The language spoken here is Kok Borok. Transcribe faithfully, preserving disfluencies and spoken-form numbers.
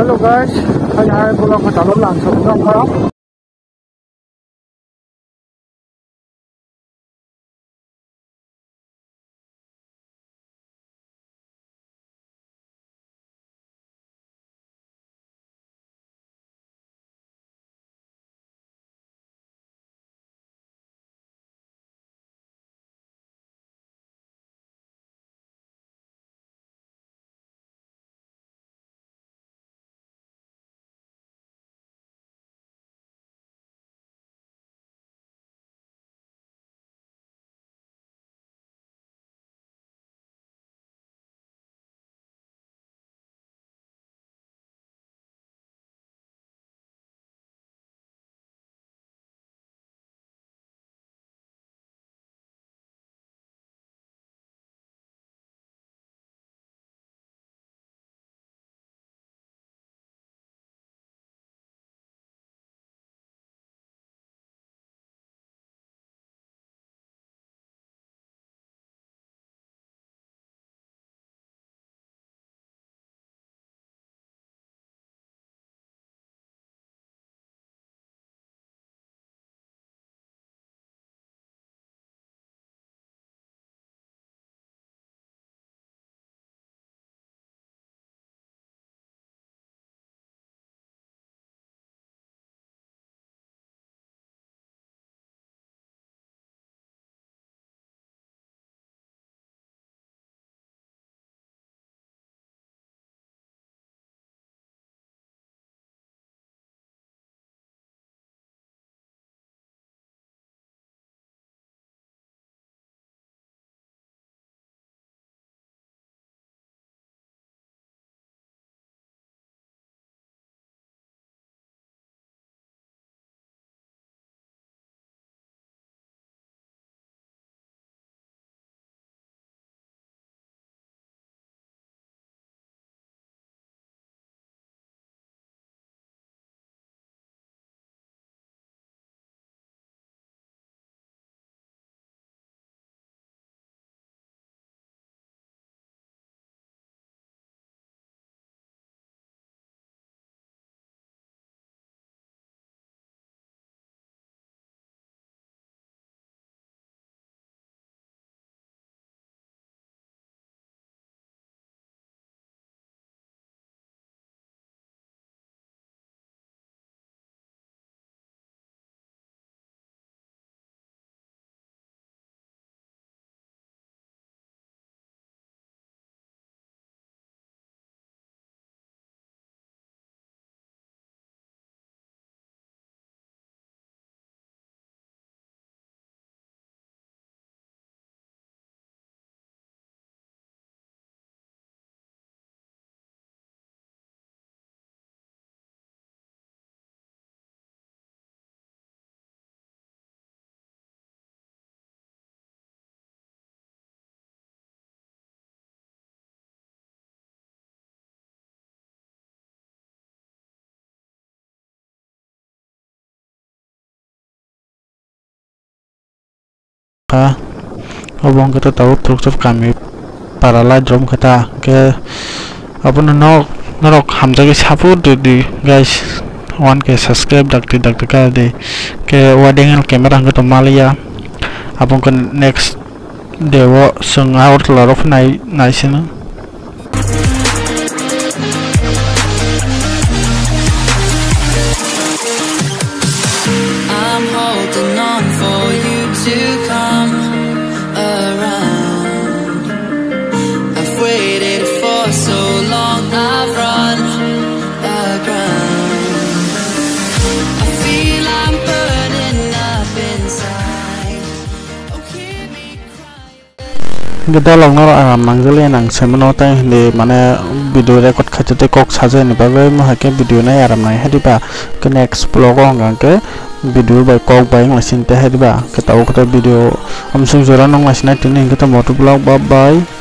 Hello guys, hai hai, bolong kha talok lang sa bukan kha. Kha. Obo wngkha tabuk Turkchop kami para light rom khe ta, hwnkhe abono nok norok hamjagwi support rwdi guys, one K subscribe dakti dakti kha di, khe wadeng camera hwnkhe to maliya, abo wngkha next day o chwng Agartala rok nai naisino. I'm holding on for you to come around. I've waited for so long, I've run aground. I feel I'm burning up inside. Oh, keep me crying. Hingke dolok no aram nangjali nang semano tai hindi mane video record khaite tei kok sajani bagwi mohai khe video nai aram nai hadi ba ke next vlog o hwnka khe video bai kok bai wngla sini tei hadi ba ke tabuk khe video amsung jora nung lai sinai tini hingke motor vlog bye bye.